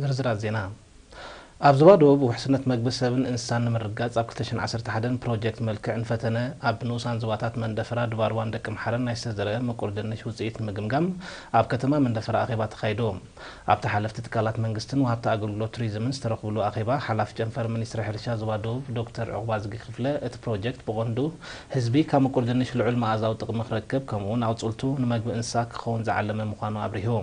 ዝርዝራት ዜና። ኣብ ዞባ ደቡብ ውሕስነት መግቢ ሰብን እንስሳን ንምርግጋጽ ኣብ ክልተ ሽሕን ዓሰርተ ሓደን ፕሮጀክት መልክዕ እንፈተነ ኣብ ንኡሳን ዞባታት መንደፈራ፣ ድባርዋን ደቂ ምሓረን ናይ ዝተዘርአ ምቁር ድንሽ ውጽኢት ንምግምጋም ኣብ ከተማ መንደፈራ ኣኼባ ተኻይዱ። ኣብቲ ሓለፍቲ ትካላት መንግስትን ወሃብቲ ኣገልግሎት ቱሪዝምን ዝተረኽብሉ ኣኼባ፣ ሓላፊ ጨንፈር ሚኒስትሪ ሕርሻ ዞባ ደቡብ ዶክተር ዑቕባዝጊ ክፍለ፣ እቲ ፕሮጀክት ብቐንዱ ህዝቢ ካብ ምቁር ድንሽ ልዑል መኣዛዊ ጥቕሚ ክረክብ፣ ከምኡ'ውን ኣቑጽልቱ ንመግቢ እንስሳ ክኸውን ዝዓለመ ምዃኑ ኣብሪሁ።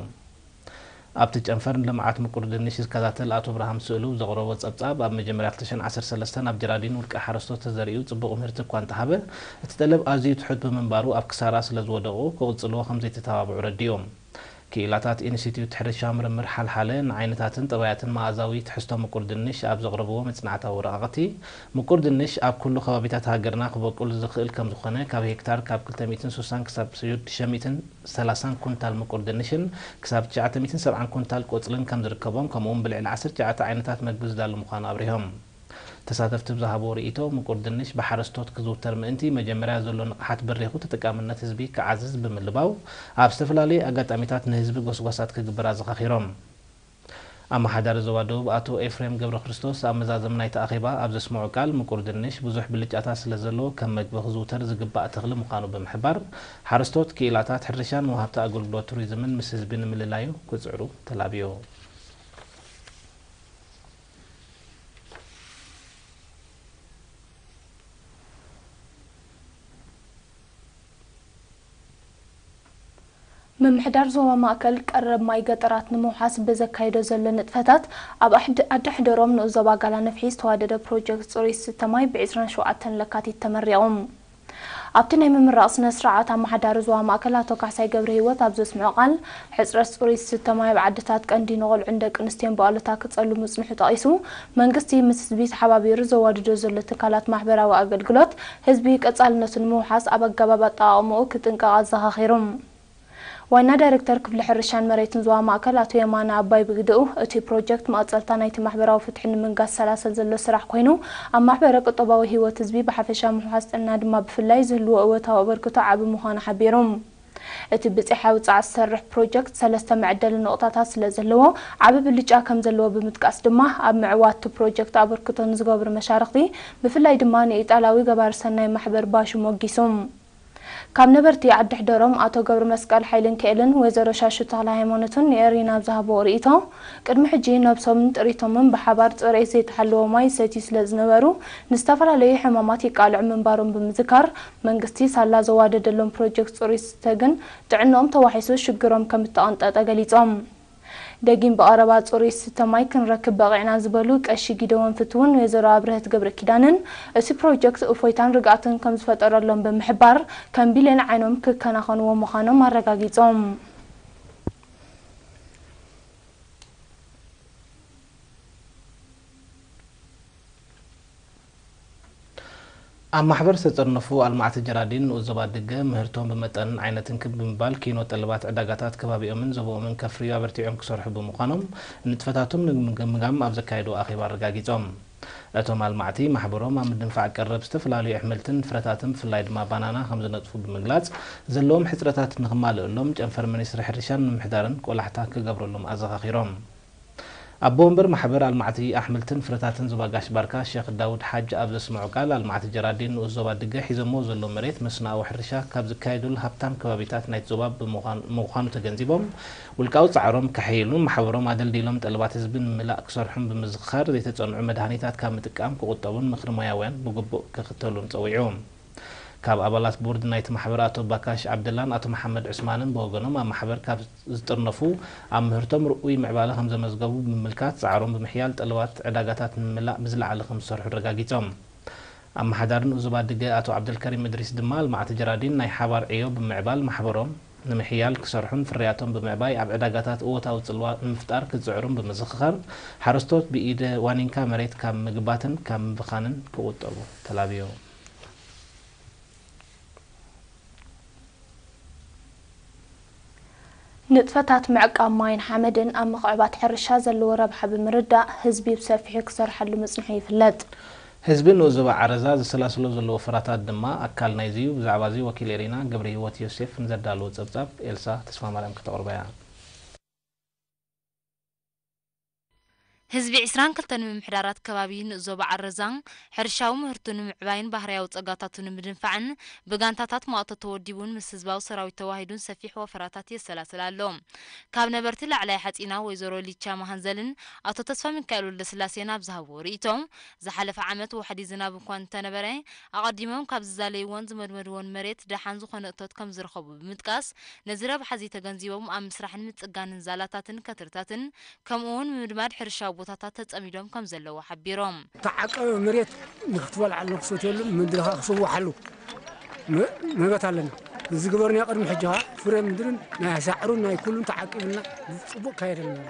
ኣብቲ ጨንፈር ንልምዓት ምቁር ድንሽ ዝከታተል ኣቶ ኣብርሃም ስእሉ ዘቕረቦ ጸብጻብ፣ ኣብ መጀመርያ ክልተ ሽሕን ዓሰርተ ሰለስተን ኣብ ጀራዲን ውልቀ ሓረስቶት ተዘሪኡ ጽቡቕ ምህርቲ እኳ እንተሃበ፣ እቲ ጠለብ ኣዝዩ ትሑት ብምንባሩ ኣብ ክሳራ ስለ ዝወደቑ ክቕጽልዎ ከም ዘይተተባብዑ ረዲኡ። ክኢላታት ኢንስቲትዩት ሕርሻ ምርምር ሓልሓለ ንዓይነታትን ጠባያትን መኣዛዊ ትሕዝቶ ምቁር ድንሽ ኣብ ዘቕረብዎ መጽናዕታዊ ወረቓቕቲ፣ ምቁር ድንሽ ኣብ ኩሉ ከባቢታት ሃገርና ክበቁል ዝኽእል ከም ዝኾነ፣ ካብ ሄክታር ካብ ክልተ ሚእትን ሱሳን ክሳብ ሽዱሽተ ሚእትን ሰላሳን ኩንታል ምቁር ድንሽን ክሳብ ትሽዓተ ሚእትን ሰብዓን ኩንታል ቆጽልን ከም ዝርከቦም፣ ከምኡ'ውን ብልዕሊ ዓሰርተ ትሽዓተ ዓይነታት መግቢ ዝዳሎ ምዃኑ ኣብሪሆም። ተሳተፍቲ ብዝሃብዎ ርእይቶ፣ ምቁር ድንሽ ብሓረስቶት ክዝውተር ምእንቲ፣ መጀመርያ ዘሎ ንቕሓት በሪኹ ተጠቃምነት ህዝቢ ክዓዝዝ ብምልባው፣ ኣብ ዝተፈላለዩ ኣጋጣሚታት ንህዝቢ ጎስጓሳት ክግበር ኣዘኻኺሮም። ኣመሓዳሪ ዞባ ደቡብ ኣቶ ኤፍሬም ገብረክርስቶስ ኣብ መዛዘሚ ናይቲ ኣኼባ ኣብ ዘስምዖ ቃል፣ ምቁር ድንሽ ብዙሕ ብልጫታት ስለ ዘለዎ፣ ከም መግቢ ክዝውተር ዝግባእ ተኽሊ ምዃኑ ብምሕባር፣ ሓረስቶት፣ ክኢላታት ሕርሻን ወሃብቲ ኣገልግሎት ቱሪዝምን ምስ ህዝቢ ንምልላዩ ክጽዕሩ ተላብዩ። ምምሕዳር ዞባ ማእከል ቀረብ ማይ ገጠራት ንምውሓስ ብዘካየዶ ዘሎ ንጥፈታት፣ ኣብ ኣሕድ-፣ ኣዳሕደሮም ንኡስ ዞባ ጋላ ነፍሒ ዝተዋደደ ፕሮጀክት ጽሩይ ዝስተ ማይ ብዒስራን ሸውዓተን ለካቲት ተመሪቑ። ኣብቲ ናይ ምምራቕ ስነ ስርዓት፣ ኣመሓዳሪ ዞባ ማእከል ኣቶ ካሕሳይ ገብረ ህይወት ኣብ ዘስምዖ ቃል፣ ሕጽረት ጽሩይ ዝስተ ማይ ኣብ ዓድታት ቀንዲ ንቖልዑን ደቂ ኣንስትዮን ብኣሉታ ክጸሉ ምጽንሑ ጠቒሱ፣ መንግስቲ ምስ ህዝቢ ተሓባቢሩ ዘዋድዶ ዘሎ ትካላት ማሕበራዊ ኣገልግሎት፣ ህዝቢ ቀጻልነቱ ንምውሓስ ኣብ ኣገባብ ኣጠቓቕምኡ ክጥንቀቕ ኣዘኻኺሩ። ዋና ዳይሬክተር ክፍሊ ሕርሻን መሬትን ዞባ ማእከል ኣቶ የማነ ኣባይ ብግደኡ፣ እቲ ፕሮጀክት መቐጸልታ ናይቲ ማሕበራዊ ፍትሒ ንምንጋስ ሰላሰል ዘሎ ስራሕ ኮይኑ፣ ኣብ ማሕበረ ቁጠባዊ ህይወት ህዝቢ ብሓፈሻ፣ ምውሓስ ጥዕና ድማ ብፍላይ ዝህልዎ እወታዊ ኣበርክቶ ዓቢ ምዃኑ ሓቢሩ። እቲ ብጺሕ ኣውጻዕ ዝሰርሕ ፕሮጀክት ሰለስተ መዐደሊ ነቑጣታት ስለ ዘለዎ፣ ዓቢ ብልጫ ከም ዘለዎ ብምጥቃስ ድማ፣ ኣብ ምዕዋት እቲ ፕሮጀክት ኣበርክቶ ንዝገብሩ መሻርኽቲ፣ ብፍላይ ድማ ንኢጣልያዊ ገባሪ ሰናይ ማሕበር ባሹ ሞጊሱ። ካብ ነበርቲ ዓዲ ሕደሮም ኣቶ ገብረ መስቀል ሓይለንክኤልን ወይዘሮ ሻሹ ተኽለ ሃይማኖትን ንኤሪና ኣብ ዝሃብዎ ርእይቶ፣ ቅድሚ ሕጂ ነብሶምን ጥሪቶምን ብሓባር ጽሬት ዘይተሓለወ ማይ ይሰትዩ ስለ ዝነበሩ፣ ንዝተፈላለዩ ሕማማት ይቃልዑ ምንባሮም ብምዝካር፣ መንግስቲ ሳላ ዘዋደደሎም ፕሮጀክት ጽሩይ ዝስተ ግን ጥዕንኦም ተዋሒሱ ሽግሮም ከም እተቐንጠጠ ገሊጾም። ደጊም ብቐረባ ጽሩይ ዝስተ ማይ ክንረክብ በቒዕና ዝበሉ ቀሺ ጊደዎን ፍትውን ወይዘሮ ኣብርሀት ገብረኪዳንን፣ እቲ ፕሮጀክት እፎይታን ርግኣትን ከም ዝፈጠረሎም ብምሕባር፣ ከም ቢሌን ዓይኖም ክከናኸንዎ ምዃኖም ኣረጋጊጾም። ኣብ ማሕበር ዝተጠርነፉ ኣልማዕቲ ጀራዲን ንኡስ ዞባ ድገ ምህርቶም ብመጠንን ዓይነትን ክብ ብምባል ኪኖ ጠለባት ዕዳጋታት ከባቢኦምን ዞባኦምን ከፍርዩ ኣበርቲዖም ክሰርሑ ብምዃኖም፣ ንጥፈታቶም ንምግምጋም ኣብ ዘካየድዎ ኣኼባ ኣረጋጊጾም። እቶም ኣልማዕቲ፣ ማሕበሮም ኣብ ምድንፋዕ ቀረብ ዝተፈላለዩ ኣሕምልትን ፍረታትን ብፍላይ ድማ ባናና ከም ዝነጥፉ ብምግላጽ፣ ዘለዎም ሕጽረታት ንኽማልእሎም ጨንፈር ሚኒስትሪ ሕርሻን ምምሕዳርን ቆላሕታ ክገብረሎም ኣዘኻኺሮም። ኣቦ ወንበር ማሕበር ኣልማዕቲ ኣሕምልትን ፍረታትን ዞባ ጋሽ ባርካ ሸኽ ዳውድ ሓጅ ኣብ ዘስምዖ ቃል፣ ኣልማዕቲ ጀራዲን ንኡስ ዞባ ድገ ሒዞምዎ ዘሎ መሬት መስኖኣዊ ሕርሻ ካብ ዝካየደሉ ሃብታም ከባቢታት ናይቲ ዞባ ብምዃን-፣ ምዃኑ ተገንዚቦም፣ ውልቃዊ ጻዕሮም ከሐይሉን ማሕበሮም ኣደልዲሎም ጠለባት ህዝቢ ንምምላእ ክሰርሑን ብምዝኽኻር፣ ዘይተጸንዑ መድሃኒታት ካብ ምጥቃም ክቑጠቡን ምኽሪ ሞያውያን ብግቡእ ክኽተሉን ጸዊዑ። ካብ ኣባላት ቦርድ ናይቲ ማሕበር ኣቶ ባካሽ ዓብደላን ኣቶ መሓመድ ዑስማንን ብወገኖም፣ ኣብ ማሕበር ካብ ዝጥርነፉ ኣብ ምህርቶም ርኡይ ምዕባለ ከም ዘመዝገቡ ብምምልካት፣ ጻዕሮም ብምሕያል ጠለባት ዕዳጋታት ንምምላእ ብዝለዓለ ከም ዝሰርሑ ኣረጋጊጾም። ኣመሓዳሪ ንኡስ ዞባ ድገ ኣቶ ዓብደልከሪም እድሪስ ድማ፣ ኣልማዕቲ ጀራዲን ናይ ሓባር ዕዮ ብምዕባል ማሕበሮም ንምሕያል ክሰርሑን ፍርያቶም ብምዕባይ ኣብ ዕዳጋታት እወታዊ ጽልዋ ንምፍጣር ክጽዕሩን ብምዝኽኻር፣ ሓረስቶት ብኢደ ዋኒንካ መሬት ካብ ምግባትን ካብ ምብኻንን ክቑጠቡ ተላብዩ። ንጥፈታት ምዕቃብ ማይን ሓመድን ኣብ ምኽዕባት ሕርሻ ዘለዎ ረብሓ ብምርዳእ፣ ህዝቢ ብሰፊሑ ክሰርሓሉ ምጽንሑ ይፍለጥ። ህዝቢ ንኡስ ዞባ ዓረዛ ዘሰላስሎ ዘሎ ፍራታት ድማ ኣካል ናይዚ እዩ። ብዛዕባ እዚ ወኪል ኤሪና ገብረ ህይወት ዮሴፍ ንዘዳለዎ ጸብጻብ ኤልሳ ተስፋማርያም ክተቕርቦ እያ። ህዝቢ ዕስራን ክልተን ምምሕዳራት ከባቢ ንኡስ ዞባ ዓረዛ ሕርሻዊ ምህርቱ ንምዕባይን ባህርያዊ ጸጋታቱ ንምድንፋዕን ብጋንታታት መዋእቶ ተወዲቡን ምስ ህዝባዊ ሰራዊት ተዋሂዱን ሰፊሕ ወፈራታት የሰላስል ኣሎ። ካብ ነበርቲ ላዕላይ ሓጺና ወይዘሮ ሊቻ መሃንዘልን ኣቶ ተስፋ ሚካኤል ወልደስላሴን ኣብ ዝሃብዎ ርእይቶ፣ ዝሓለፈ ዓመት ዋሕዲ ዝናብ እኳ እንተነበረ፣ ኣቐዲሞም ካብ ዝዛለይዎን ዝመድመድዎን መሬት ደሓን ዝኾነ እቶት ከም ዝረኸቡ ብምጥቃስ፣ ነዚ ረብሓ እዚ ተገንዚቦም ኣብ ምስራሕን ምጽጋንን ዛላታትን ከትርታትን ከምኡውን ምድማድ ሕርሻዊ ቦታታት ተጸሚዶም ከም ዘለዉ ሓቢሮም። ተዓቀበ መሬት ንክትበልዓሉ፣ ንክሰትየሉ፣ ምድሪ ከዓ ክስውሓሉ መ-፣ መበት ኣለና። እዚ ግበርና ቅድሚ ሕጂ ከዓ ፍረ ምድርን ናይ ሳዕሩን ናይ ኩሉን ተዓቂብና ጽቡቅ ካየደልና።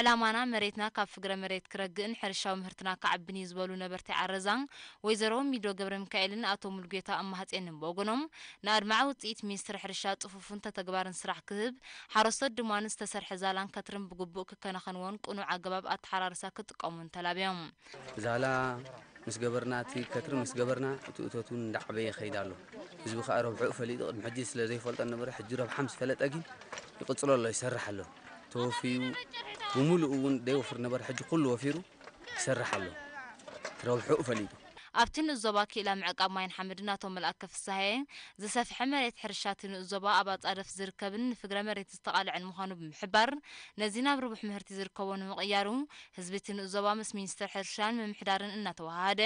ዕላማና መሬትና ካብ ፍግረ መሬት ክረግእን ሕርሻዊ ምህርትና ክዓብን እዩ ዝበሉ ነበርቲ ዓረዛ፣ ወይዘሮ ሚዶ ገብረ ሚካኤልን ኣቶ ሙሉጌታ ኣማሃጼንን ብወገኖም፣ ንኣድማዒ ውጽኢት ሚኒስትሪ ሕርሻ ጽፉፍን ተተግባርን ስራሕ ክህብ፣ ሓረስቶት ድማ ንዝተሰርሐ ዛላን ከትርን ብግቡእ ክከናኸንዎን ቅኑዕ ኣገባብ ኣተሓራርሳ ክጥቀሙን ተላብዮም። ዛላ ምስ ገበርና፣ እቲ ከትሪ ምስ ገበርና፣ እቲ እቶት እውን እንዳዓበየ ይኸይድ ኣሎ። ህዝቢ ከዓ ረብሕኡ ፈሊጡ፣ ቅድሚ ሕጂ ስለ ዘይፈልጦ ነበረ፣ ሕጂ ረብሓ ምስ ፈለጠ ግን ይቕጽሎ ኣሎ፣ ይሰርሕ ኣሎ። ተወፊዩ ብምሉኡ እውን ደይወፍር ነበረ፣ ሕጂ ኩሉ ወፊሩ ይሰርሕ ኣሎ። እቲ ረብሕኡ ፈሊጡ። ኣብቲ ንኡስ ዞባ ክኢላ ምዕቃብ ማይን ሓመድን ኣቶ መልኣከ ፍስሃየ፣ ዝሰፍሐ መሬት ሕርሻ እቲ ንኡስ ዞባ ኣብ ኣጻደፍ ዝርከብን ንፍግረ መሬት ዝተቓልዐን ምዃኑ ብምሕባር፣ ነዚ ናብ ርቡሕ ምህርቲ ዝርከቦ ንምቕያሩ፣ ህዝቢ እቲ ንኡስ ዞባ ምስ ሚኒስትሪ ሕርሻን ምምሕዳርን እናተወሃሃደ፣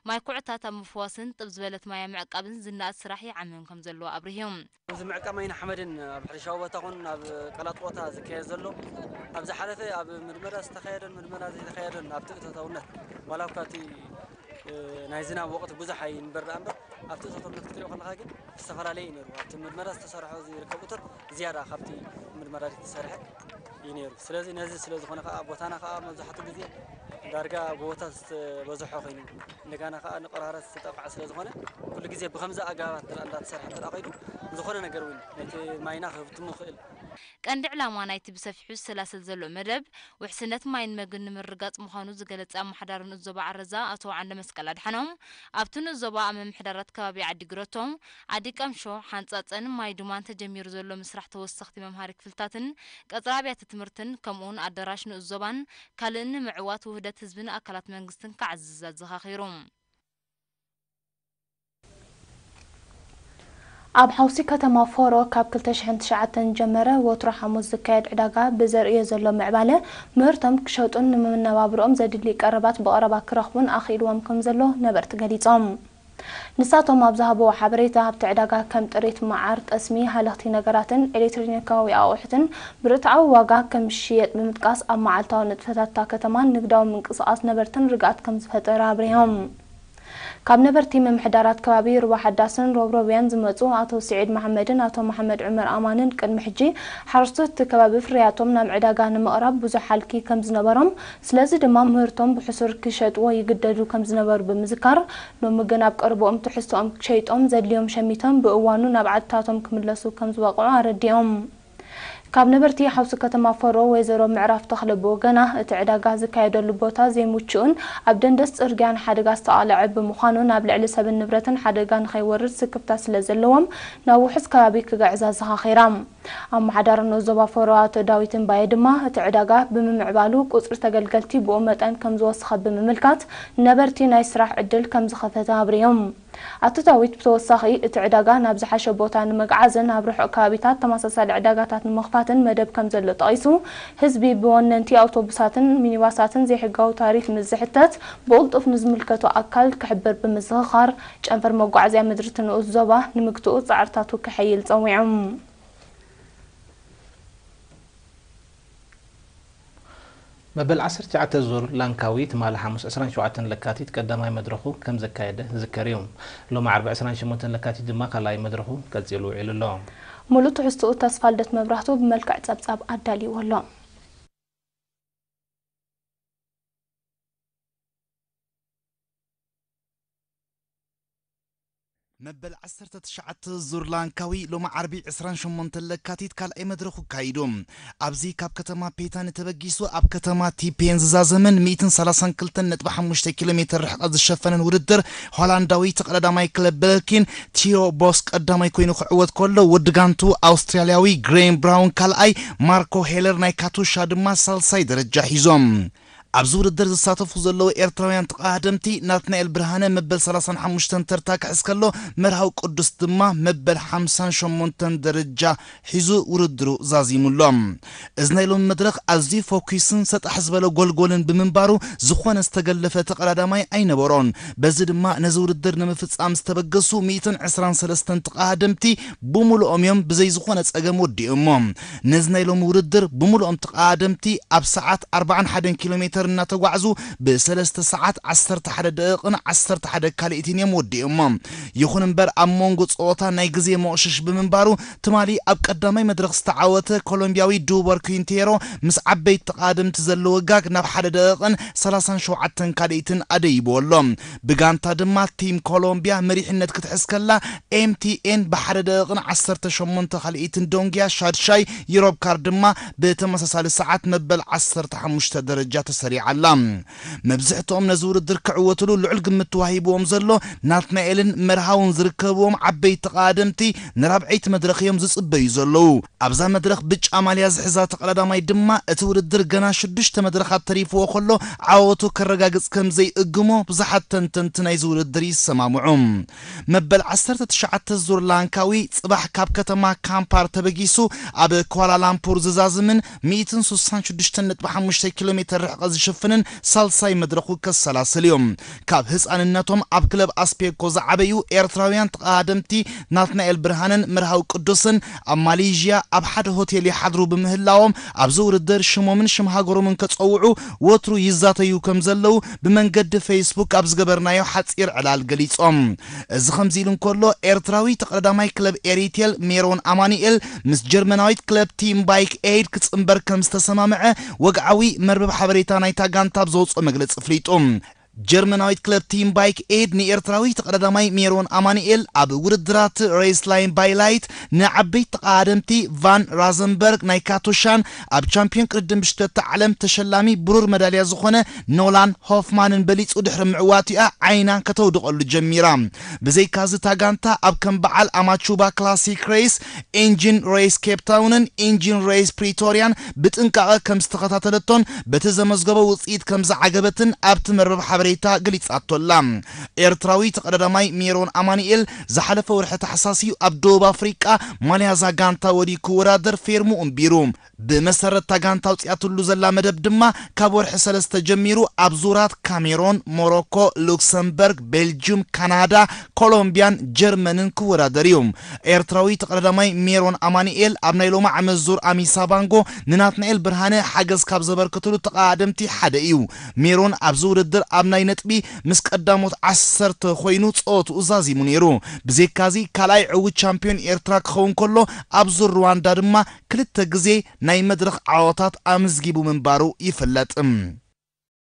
ማይ ኩዕታት ኣብ ምፍዋስን ጥብ ዝበለት ማይ ኣብ ምዕቃብን ዝነኣድ ስራሕ ይዓምም ከም ዘለዎ ኣብሪሁ። እዚ ምዕቃብ ማይን ሓመድን ኣብ ሕርሻዊ ቦታ ኹን ኣብ ቀላጥ ቦታ ዝካየድ ዘሎ፣ ኣብ ዝሓለፈ ኣብ ምድመራ ዝተኻየደን ምድመራ ዘይተኻየደን ኣብቲ እቶታውነት፣ ዋላ እኳ እቲ፣ እ፣ ናይ ዝናብ ወቕቲ ብዙሕ ኣይንበር ደኣ እምበር፣ ኣብቲ እቶታውነት ክትሪኦ ከለኻ ግን ዝተፈላለየ እዩ ነይሩ። ኣብቲ ምድመራ ዝተሰርሖ ዝርከብ እቶት ዝያዳ ካብቲ ምድመራ ዘይተሰርሐ እዩ ነይሩ። ስለዚ ነዚ ስለ ዝኾነ ከዓ ቦታና ከዓ መብዛሕትኡ ግዜ ዳርጋ ጎቦታት ዝተበዝሖ ኮይኑ፣ እንደገና ከዓ ንቆራረት ዝተጠቕዐ ስለ ዝኾነ፣ ኩሉ ግዜ ብኸምዚ ኣገባባት እንተ እንዳተሰርሐ እንተ ከይዱ፣ ዝኾነ ነገር እውን ነቲ ማይና ክህብትሙ ይኽእል። ቀንዲ ዕላማ ናይቲ ብሰፊሑ ዝሰላሰል ዘሎ መደብ፣ ውሕስነት ማይን መግብን ንምርግጋጽ ምዃኑ ዝገለጸ ኣመሓዳሪ ንኡስ ዞባ ዓረዛ ኣቶ ዓንደ መስቀል ኣድሓኖም፣ ኣብቲ ንኡስ ዞባ ኣብ ምምሕዳራት ከባቢ ዓዲ ግረቶም፣ ዓዲ ቀምሾ፣ ሓንጻጸን ማይ ዱማን ተጀሚሩ ዘሎ ምስራሕ ተወሰኽቲ መምሃሪ ክፍልታትን ቀጽሪ ኣብያተ ትምህርትን ከምኡውን ኣዳራሽ ንኡስ ዞባን ካልእን ንምዕዋት ውህደት ህዝብን ኣካላት መንግስትን ክዓዝዝ ኣዘኻኺሩ። ኣብ ሓውሲ ከተማ ፎሮ ካብ ክልተ ሽሕን ትሽዓተን ጀመረ ወትሩ ሓሙስ ዝካየድ ዕዳጋ ብዘርእዮ ዘሎ ምዕባለ ምህርቶም ክሸጡን ንመነባብርኦም ዘድሊ ቀረባት ብቐረባ ክረኽቡን ኣኽኢልዎም ከም ዘሎ ነበርቲ ገሊጾም። ንሳቶም ኣብ ዝሃብዎ ሓበሬታ፣ ኣብቲ ዕዳጋ ከም ጥሪት መዓር፣ ጠስሚ፣ ሃለኽቲ ነገራትን ኤሌክትሮኒካዊ ኣቑሑትን ብርትዓዊ ዋጋ ከም ዝሽየጥ ብምጥቃስ፣ ኣብ መዓልታዊ ንጥፈታት እታ ከተማን ንግዳዊ ምንቅስቓስ ነበርትን ርግኣት ከም ዝፈጠረ ኣብሪሆም። ካብ ነበርቲ ምምሕዳራት ከባቢ ሩባ ሓዳስን ሮብሮብያን ዝመጹ ኣቶ ስዒድ መሓመድን ኣቶ መሓመድ ዑመር ኣማንን ቅድሚ ሕጂ ሓረስቶት እቲ ከባቢ ፍርያቶም ናብ ዕዳጋ ንምቕራብ ብዙሕ ሃልኪ ከም ዝነበሮም፣ ስለዚ ድማ ምህርቶም ብሕሱር ክሸጥዎ ይግደዱ ከም ዝነበሩ ብምዝካር፣ ሎሚ ግን ኣብ ቀረብኦም ትሕዝቶኦም ሸይጦም ዘድልዮም ሸሚቶም ብእዋኑ ናብ ዓድታቶም ክምለሱ ከም ዝበቕዑ ኣረዲኦም። ካብ ነበርቲ ሓውሲ ከተማ ፎሮ ወይዘሮ ምዕራፍ ተኽለ ብወገና፣ እቲ ዕዳጋ ዝካየደሉ ቦታ ዘይምቹእን ኣብ ደንደስ ጽርግያን ሓደጋ ዝተቓልዐ ብምዃኑ፣ ናብ ልዕሊ ሰብን ንብረትን ሓደጋ ንኸይወርድ ስክፍታ ስለ ዘለዎም፣ ናብ ውሑስ ከባቢ ክግዕዝ ኣዘኻኺራ። ኣመሓዳሪ ንኡስ ዞባ ፎሮ ኣቶ ዳዊት እምባየ ድማ፣ እቲ ዕዳጋ ብምምዕባሉ ቁጽሪ ተገልገልቲ ብኡ መጠን ከም ዝወሰኸ ብምምልካት፣ ነበርቲ ናይ ስራሕ ዕድል ከም ዝኸፈተ ኣብሪሆም። ኣቶ ዳዊት ብተወሳኺ፣ እቲ ዕዳጋ ናብ ዝሓሸ ቦታ ንምግዓዝን ኣብ ርሑቕ ከባቢታት ተመሳሳሊ ዕዳጋታት ንምኽፋትን መደብ ከም ዘሎ ጠቒሱ፣ ህዝቢ ብወነንቲ ኣውቶቡሳትን ሚኒባሳትን ዘይሕጋዊ ታሪፍ ምስ ዝሕተት፣ ብቕልጡፍ ንዝምልከቶ ኣካል ክሕብር ብምዝኽኻር፣ ጨንፈር መጓዓዝያ ምድሪ እቲ ንኡስ ዞባ ንምግትኡ ጻዕርታቱ ከሐይል ጸዊዖም። መበል ዓሰርተ ትሽዓተ ዙር ላንካዊ ትማሊ ሓሙስ ዕስራን ሸውዓተን ለካቲት ቀዳማይ መድረኹ ከም ዘካየደ ዝዝከር እዩ። ሎሚ ዓርቢ ዕስራን ሸሞንተን ለካቲት ድማ ካልኣይ መድረኹ ቀጺሉ ውዒሉ ኣሎ። ሙሉእ ትሕዝትኡ ተስፋልደት መብራህቱ ብመልክዕ ጸብጻብ ኣዳልይዎ ኣሎ። መበል ዓሰርተ ትሽዓተ ዙር ላንካዊ ሎሚ ዓርቢ ዕስራን ሸሞንተን ለካቲት ካልኣይ መድረኹ ኣካይዱ። ኣብዚ ካብ ከተማ ፔታኒ ተበጊሱ ኣብ ከተማ ቲፔን ዝዛዘመን ሚእትን ሰላሳን ክልተን ነጥቢ ሓሙሽተ ኪሎ ሜትር ርሕቀት ዝሸፈነን ውድድር፣ ሆላንዳዊ ተቐዳዳማይ ክለብ በለኪን ቲዮ ቦስ ቀዳማይ ኮይኑ ክዕወት ከሎ፣ ውድ ጋንቱ ኣውስትራልያዊ ግሬም ብራውን ካልኣይ፣ ማርኮ ሄለር ናይ ካቱሻ ድማ ሳልሳይ ደረጃ ሒዞም። ኣብዚ ውድድር ዝሳተፉ ዘለዉ ኤርትራውያን ተቐዳደምቲ፣ ናትናኤል ብርሃነ መበል ሰላሳን ሓሙሽተን ተርታ ክሕዝ ከሎ፣ መርሃዊ ቅዱስ ድማ መበል ሓምሳን ሸሞንተን ደረጃ ሒዙ ውድድሩ ዛዚሙ ኣሎ። እዚ ናይ ሎሚ መድረኽ ኣዝዩ ፈኲስን ሰጣሕ ዝበለ ጎልጎልን ብምንባሩ፣ ዝኾነ ዝተገለፈ ተቐዳዳማይ ኣይነበሮን። በዚ ድማ ነዚ ውድድር ንምፍጻም ዝተበገሱ ሚእትን ዕስራን ሰለስተን ተቐዳደምቲ ብምሉኦም እዮም ብዘይ ዝኾነ ጸገም ወዲኦሞ። ነዚ ናይ ሎሚ ውድድር ብምሉኦም ተቐዳደምቲ ኣብ ሰዓት ኣርባዓን ሓደን ኪሎ ሜተር እናተጓዕዙ፣ ብሰለስተ ሰዓት ዓሰርተ ሓደ ደቂቕን ዓሰርተ ሓደ ካልኢትን እዮም ወዲኦሞ። ይኹን እምበር፣ ኣብ መንጎ ጸወታ ናይ ግዜ መቑሸሽ ብምንባሩ፣ ትማሊ ኣብ ቀዳማይ መድረኽ ዝተዓወተ ኮሎምቢያዊ ዱቦር ኩንቴሮ ምስ ዓበይቲ ተቐዳደምቲ ዘለዎ ጋግ ናብ ሓደ ደቂቕን ሰላሳን ሸውዓተን ካልኢትን ኣደይብዎ ኣሎ። ብጋንታ ድማ ቲም ኮሎምቢያ መሪሕነት ክትሕዝ ከላ፣ ኤምቲኤን ብሓደ ደቂቕን ዓሰርተ ሸሞንተ ካልኢትን ዶንግያ ሻድሻይ፣ ዩሮብ ካር ድማ ብተመሳሳሊ ሰዓት መበል ዓሰርተ ሓሙሽተ ደረጃ ተሰሪዓ ኣላ። መብዝሕትኦም ነዚ ውድድር ክዕወትሉ ልዑል ግምት ተዋሂብዎም ዘሎ ናትናኤልን መርሃውን ዝርከብዎም ዓበይቲ ተቐዳደምቲ ንራብዐይቲ መድረኽ እዮም ዝጽበዩ ዘለዉ። ኣብዛ መድረኽ ብጫ ማልያ ዝሕዛ ተቐዳዳማይ ድማ እቲ ውድድር ገና ሽዱሽተ መድረኻት ተሪፍዎ ከሎ ዓወቱ ከረጋግጽ ከም ዘይእግሞ ብዙሓት ተንተንቲ ናይዚ ውድድር ይሰማምዑ። መበል ዓሰርተ ትሽዓተ ዙር ላንካዊ ጽባሕ ካብ ከተማ ካምፓር ተበጊሱ ኣብ ኳላላምፑር ዝዛዝምን ሚእትን ስሳን ሽዱሽተን ነጥቢ ሓሙሽተ ኪሎ ሜተር ርሕቀት ዝሽፍንን ሳልሳይ መድረኹ ከሰላስል እዩ። ካብ ህጻንነቶም ኣብ ክለብ ኣስፔኮ ዝዓበዩ ኤርትራውያን ተቐዳደምቲ ናትናኤል ብርሃንን መርሃዊ ቅዱስን ኣብ ማሌዥያ ኣብ ሓደ ሆቴል ይሓድሩ ብምህላዎም፣ ኣብዚ ውድድር ሽሞምን ሽም ሃገሮምን ከጸውዑ ወትሩ ይዛተዩ ከም ዘለዉ ብመንገዲ ፌስቡክ ኣብ ዝገበርናዮ ሓጺር ዕላል ገሊጾም። እዚ ከምዚ ኢሉ እንከሎ፣ ኤርትራዊ ተቐዳዳማይ ክለብ ኤሪቴል ሜሮን ኣማኑኤል ምስ ጀርመናዊት ክለብ ቲም ባይክ ኤይድ ክጽንበር ከም ዝተሰማምዐ ወግዓዊ መርበብ ሓበሬታ ናይታ ጋንታ ኣብ ዘውጽኦ መግለጺ ኣፍሊጡ። ጀርመናዊት ክለብ ቲም ባይክ ኤድ ንኤርትራዊ ተቐዳዳማይ ሜሮን ኣማኑኤል ኣብ ውድድራት ሬስ ላይን ባይ ላይት ንዓበይቲ ተቐዳደምቲ ቫን ራዘንበርግ ናይ ካቶሻን ኣብ ቻምፒዮን ቅድድም ብሽክለታ ዓለም ተሸላሚ ብሩር መዳልያ ዝኾነ ኖላን ሆፍማንን በሊጹ ድሕሪ ምዕዋቲኣ ዓይና ከተውድቐሉ ጀሚራ። ብዘይካዚ እታ ጋንታ ኣብ ከም በዓል ኣማቹባ ክላሲክ ሬስ፣ ኢንጂን ሬስ ኬፕ ታውንን ኢንጂን ሬስ ፕሪቶሪያን ብጥንቃቐ ከም ዝተኸታተለቶን በቲ ዘመዝገቦ ውጽኢት ከም ዝዓገበትን ኣብቲ መርበብ ሓበሬታ ገሊጻቶ ኣላ። ኤርትራዊ ተቐዳዳማይ ሜሮን ኣማኑኤል ዝሓለፈ ወርሒ ታሕሳስ እዩ ኣብ ደቡብ ኣፍሪቃ ማልያ እዛ ጋንታ ወዲዩ ክወዳደር ፌርሙ እንቢሩ። ብመሰረት እታ ጋንታ ኣውጺኣትሉ ዘላ መደብ ድማ ካብ ወርሒ ሰለስተ ጀሚሩ ኣብ ዙራት ካሜሮን፣ ሞሮኮ፣ ሉክሰምበርግ፣ ቤልጅዩም፣ ካናዳ፣ ኮሎምቢያን ጀርመንን ክወዳደር እዩ። ኤርትራዊ ተቐዳዳማይ ሜሮን ኣማኑኤል ኣብ ናይ ሎሚ ዓመት ዙር ኣሚሳ ባንጎ ንናትናኤል ብርሃነ ሓገዝ ካብ ዘበርከትሉ ተቐዳደምቲ ሓደ እዩ። ሜሮን ኣብዚ ውድድር ኣብ ናይ ነጥቢ ምስ ቀዳሞት ዓሰርተ ኮይኑ ጸወትኡ ዛዚሙ ነይሩ። ብዘይካዚ ካልኣይ ዕዉት ቻምፒዮን ኤርትራ ክኸውን ከሎ፣ ኣብ ዙር ሩዋንዳ ድማ ክልተ ግዜ ናይ መድረኽ ዓወታት ኣመዝጊቡ ምንባሩ ይፍለጥ።